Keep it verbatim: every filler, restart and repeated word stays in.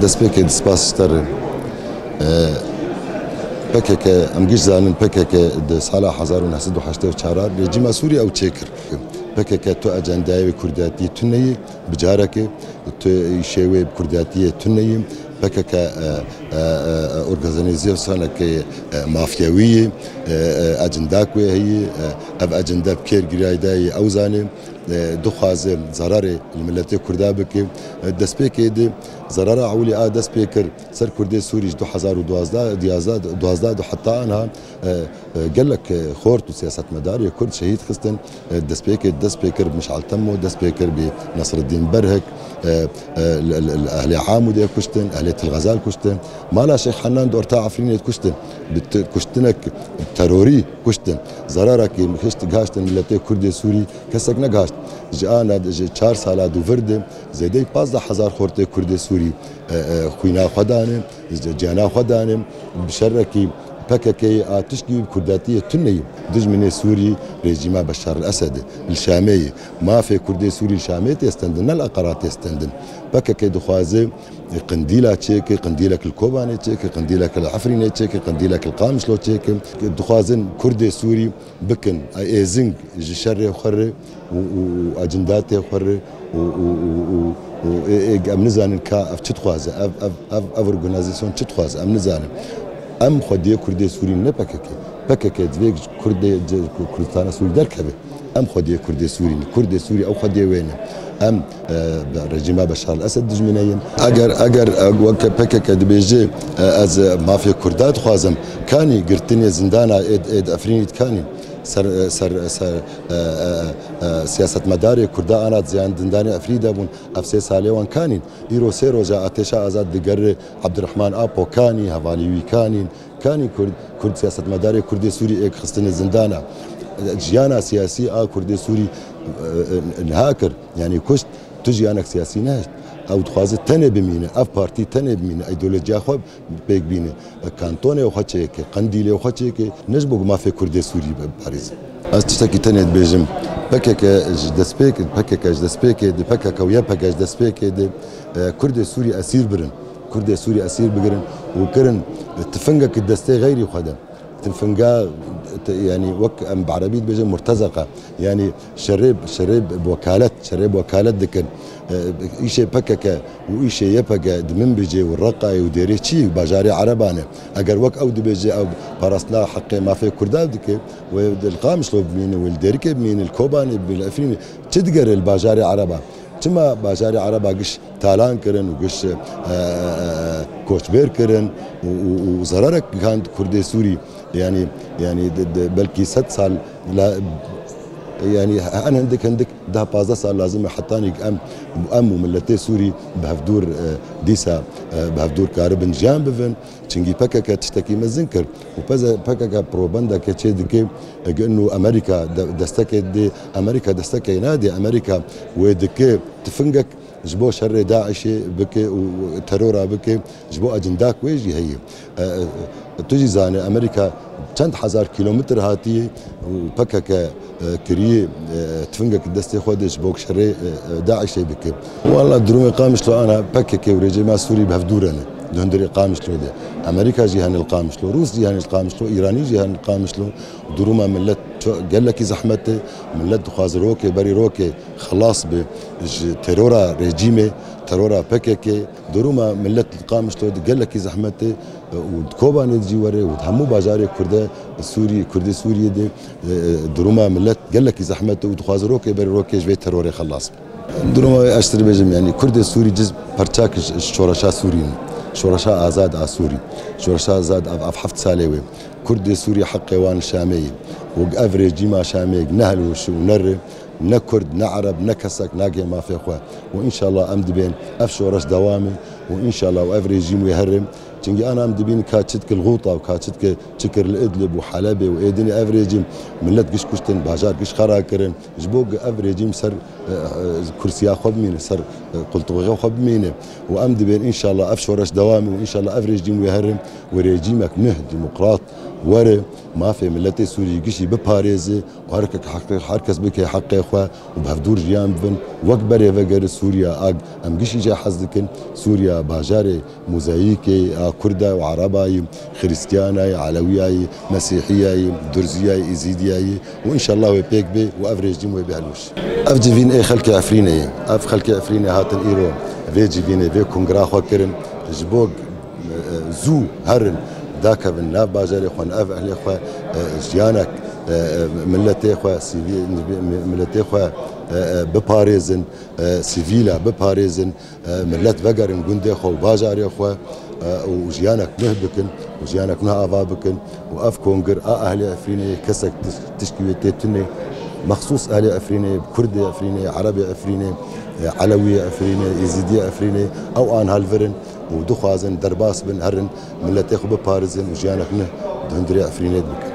Destpêkê di spas ji te re. E, P K K, em giş zanin P K K di sala hezar û neh sed û heştê û çar rejîma Sûrî ew çêkir. P K K tu ecendayê wê Kurdatiyê tune yî, bi carekê tu îşê wê bi Kurdatiyê tune yî. P K K, e, e, e, organîzasyonekê, e, mafyawî yî, e, e, ecendak wê heyî, e, ev ecende bi kêr girayî dayî ew zanê. E, dixwaze zararê li miletê Kurda bike. E, destpêkê de zarara ewilî a dest pê kir ser Kurdê Sûrî ji du hezar û duwazdeh, duwazdeh, duwazdeh de heta anha, e, e, gelek, e, xort û siyasetmedarê Kurd şehîd xistin. E, destpêkê dest pê kir bi Mişal Temo, dest pê kir bi Nesreddîn Berhik, e, e, li, li, li ehlê Amûdê kuştin, ehlê Til Xezal kuştin. Mala Şêx Henan di orta Efrînê kuştin. Bi t-, kuştinek terorî kuştin. Zararekî gihişt-, gihaştin miletê Kurdê Sûrî kesek negihaşt. Ji ana, ji çar sala dûvir de zêdeyî pazdeh hezar xortê Kurdê Sûrî, e, e, xwîna xwe dane, ji ciyana xwe dane. Bi şerekî P K K'yê a tişkî wî bi Kurdatiyê tune yî. Dijminê Sûrî rejîma Beşar el Esed e. Li Şamê ye. Mafê Kurdê Sûrî li Şamê tê stendin, ne li Enqera tê stendin. P K K dixwaze Qindîla çêke, qindîlek li Kobanê çêke, qindîlek li Efrînê çêke, qindîlek li Qamişlo çêke. Dixwazin Kurdê Sûrî bikin êzing ji şerê xwe re û, û, û ecindatê xwe re û, û, û, û, û ê, ê, em nizanin ka ev çi dixwaze, ev, ev, ev, ev organîzasyon çi dixwaze, em nizanin. Em xwediyê Kurdê Sûrî ne P K K. P K K divê ji Kurdê, ji Kurdistana Sûrî derkeve. Em xwediyê Kurdê Sûrî ne. Kurdê Sûrî ew xwediyê wê ne. Em, e, rejîma Beşar el Esed dijmine yin. Eger, eger, e, weke P K K dibêje, e, ez, e, mafê Kurda dixwazim, kanî girtinê zindana ê, ê di Efrînî dikanî. Ser, e, ser, ser, e, e, e, siyasetmedarê Kurda ana ziyan zindanê Efrînî de bûn. Ev sê salê wan kanîn. Îro sê roja Ateşa Azad digere Abdurrahman Apo kanî, hevalî wî kanîn. Kanî Kurd, Kurd siyasetmedarê Kurdê Sûrî êk xistine zindana. Jiyana siyasî a Kurdê Sûrî, e, e, niha kir. Yanî kuşt, tu jiyanek siyasî nehişt. Ew dixwaze tenê bimîne, ev partî tenê bimîne, îdeolojiya xwe pêk bîne. Kantonê xwe çêke, qendîlê xwe çêke, ne ji bo ku mafê Kurdê Sûrî biparêze. Ez tiştekî tenê dibêjim. P K K ji destpêk, P K K ji destpêkê de, P K K û Y P G ji destpêkê de, e, Kurdê Sûrî esîr birin. Kurdê Sûrî esîr bigirin û kirin, e, tifingek destê xeyrî xwe de. Tifinga, te-, yanî wek em bi erebî dibêjin murtezeqa. Yanî şerê, şerê bi wekalet, şerê bi wekalet dikin. E, îşê P K K û îşê Y P G di Minbicê û Reqayê û Dêrê Çiyê bajarê Ereban e. Eger wek ew dibêje ew parastina heqê mafê Kurda dike, wê li Qamişlo bimîne, wê li Dêrikê bimîne, li Kobanê bimîne, li Efrînê, çi digere li bajarê Ereba? Çima bajarê Ereba giş talan kirin û giş, e, e, e, koçber kirin û, û, û zerarek gihand Kurdê Sûrî, yanî, yanî di, di, belkî sed sal la, yanî en hindik hindik deh pazdeh sal lazim e hetanî em, em û miletê Sûrî bi hevdûr, e, dîsa, e, bi hevdûr karibin jiyan bivin. Çingî P K K tiştekî mezin kir û peze-, P K K probandeke çê dike, e, inu Amerîka de-, destekê dê, Amerîka destekê nadê, Amerîka wê dike tifingek ji bo şerê DAIŞê bike û terora bike, ji bo ecindak wê jî heye. E, e, tu jî zanî, Amerîka çend hezar kîlometr hatiye û P K K, e, kiriye, e, tifingek destê xwe de ji bo şerê, e, e, DAIŞê bike. Wala durumê Qamişlo ana P K K û rejîma Sûrî bi hevdû re ne. Di hundirê Qamişlo de. Amerîka jî hene li Qamişlo, Rûs jî hene li Qamişlo, Îranî jî hene li Qamişlo. Duruma millet ço-, gelekî zehmet e. Millet dixwaze rokê berî rokê xelas be ji terora rejîmê, terora P K K. Duruma millet li Qamişlo de gelekî zehmet e, û di Kobanê de jî were û di hemû bajarê Kurde Sûrî, Kurdê Sûriyê de, e, e, duruma millet gelekî zehmet e û dixwaze rokê berî rokê ji vê terorê xelas be. Duruma wê ez tê bêjim, yanî Kurdê Sûrî ciz perçak ji, ji şoreşa Sûrî ne. Şoreşa azad a Sûrî. Şoreşa azad ev, ev heft salê wê. Kurdê Sûrî heqê wan li Şamê ye. Û ev rejîma Şamê ne hilweş û ne rê, ne Kurd, ne Ereb, ne kesek nagê mafê xwe. Û înşallah em dibên ev şoreş dewam e û înşallah û ev rejîm wê here. Çingî ana em dibînin ka çi dike li Xûta û ka çi dike çi kir li Idlib û Helebê û êdinê ev rejîm millet giş kuştin, bajar giş xera kirin. Ji bo ku ev rejîm ser, e, e, kursiya xwe bimîne, ser, e, qultuxê xwe bimîne. Û em dibên înşallah ev şoreş dewam e û înşallah ev rejîm wê here û rejîmek nuh, demokrat, Were mafê miletê Sûrî gişî biparêze û her ke-, heqê-, her kes bike heqê xwe û bi hevdûr jiyan bibin. Wek berê vegerin Sûriya a em gişî jê hez dikin. Sûriya bajarê mozayîkê a Kurda û Ereba yî, Xirîstiyanayî, Elewiyayî, Mesîhiyayî, Durziyayî, Îzîdiyayî û înşallah wê pêk bê û ev rejîm wê bê helwêş. Ev civîn ê xelkê Efrînê ye. Ev xelkê Efrînê hatin îro vê civînê, vê kongra xwe kirin. Ji bo zû herin, dakevin nav bajarê xwe, nav ehlê xwe, e, jiyanek, e, e, miletê xwe, sivî-, miletê xwe, e, e, biparêzin, e, sivîla biparêzin, e, milet vegerin gundê xwe û bajarê xwe, e, û jiyanek nuh bikin, û jiyanek nuh ava bikin. Û ev kongir a ehlê Efrînê kesek tiş-, tişkî wê tê tune, mexsûs ehlê Efrînê, Kurdê Efrînê, Erebê Efrînê, e, Elewiyê Efrînê, Êzîdiyê Efrînê, ew an helvirin û dixwazin derbas bin, herin miletê xwe biparêzin û jiyanek nuh di hundirê Efrînê bikin.